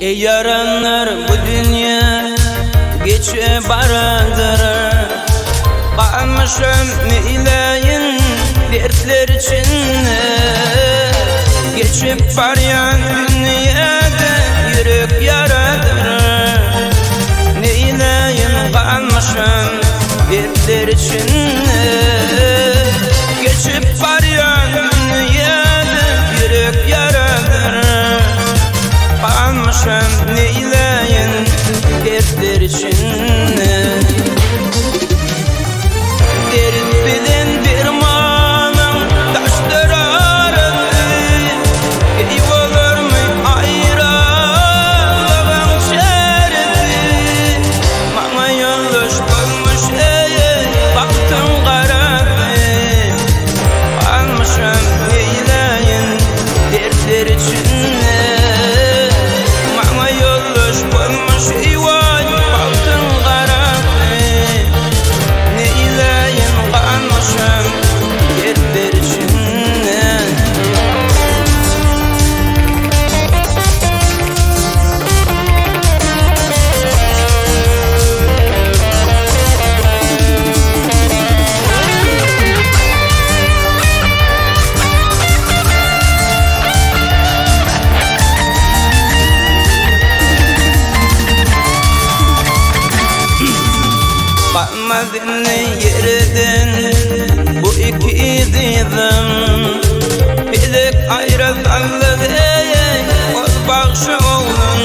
Eý ýaranlar bu dünýe geçe barandyr Galmyşam neýläýin dertler içinde Geçip barýan dünýede ýürek ýaradyr Neýläýin galmyşam dertler içinde Geçip barýan dünýede ýürek ýaradyr Galmyşam neýläýin dertler içinde Dert bilen dermanyň daşdyr arasy Eý bolarmy aýralygyň çäresi Maňa ýoldaş bolmuş eý bagtyň garasy Galmyşam neýläýin dertler içinde Maňa ýoldaş bolmuş eý waý bagtyň garasy Neýläýin galmyşam dertler içinde. Galmaz indi ýerden bu iki dyzym Pelek aýra saldy eý ol bagşy oglun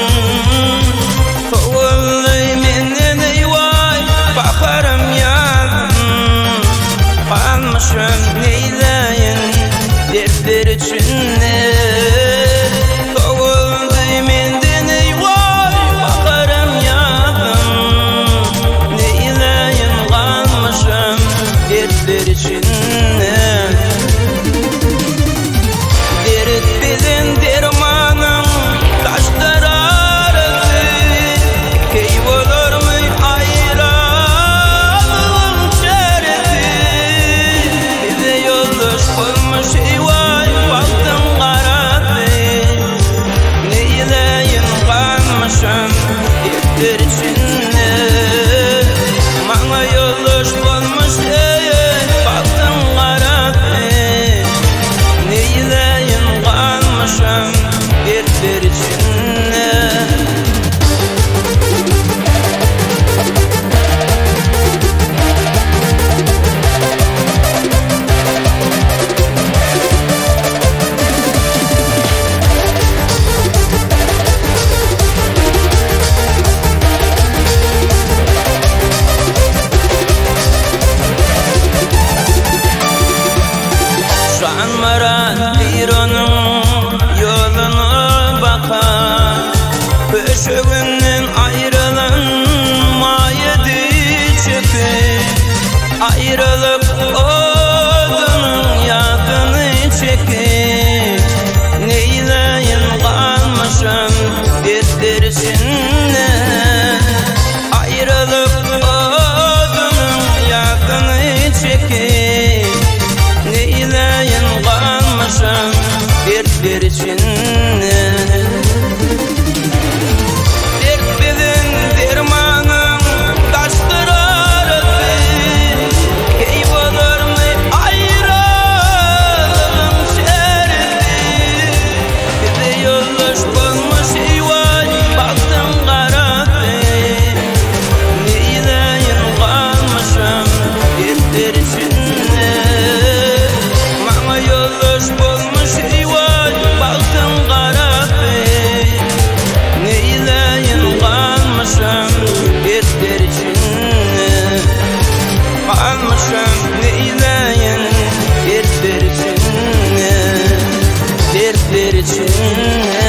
Sowuldy menden eý waý baharym ýazym Galmyşam neýläýin dertler içinde Sowuldy menden eý waý baharym ýazym Neýläýin galmyşam dertler içinde Dert bilen dermanyň daşdyr arasy Keý bolarmy aýralygyň çäresi Bize ýoldaş bolmuş eý waý bagtyň garasy Neýläýin galmyşam dertler içinde Maňa ýoldaş bolmuş eý bagtyň garasy Neýläýin galmyşam dertler içinde. Janmyrat bir onuň ýoluna bakar, Köşeginden aýrylan maýa deý çöküp, Aýralyk odunyň ýasyny çekip, Neýläýin galmyşam dertler içinde. Aýralyk odunyň ýasyny çekip, Neýläýin galmyşam dertler içinde. Dert bilen dermanyň daşdyr arasy, Keý bolarmy aýralygyň çäresi. Bize ýoldaş bolmuş eý waý bagtyň garasy, Neýläýin galmyşam dertler içinde. Maňa ýoldaş bolmuş eý waý bagtyň garasy, Neýläýin galmyşam dertler içinde. Galmyşam neýläýin dertler içinde. Dertler içinde.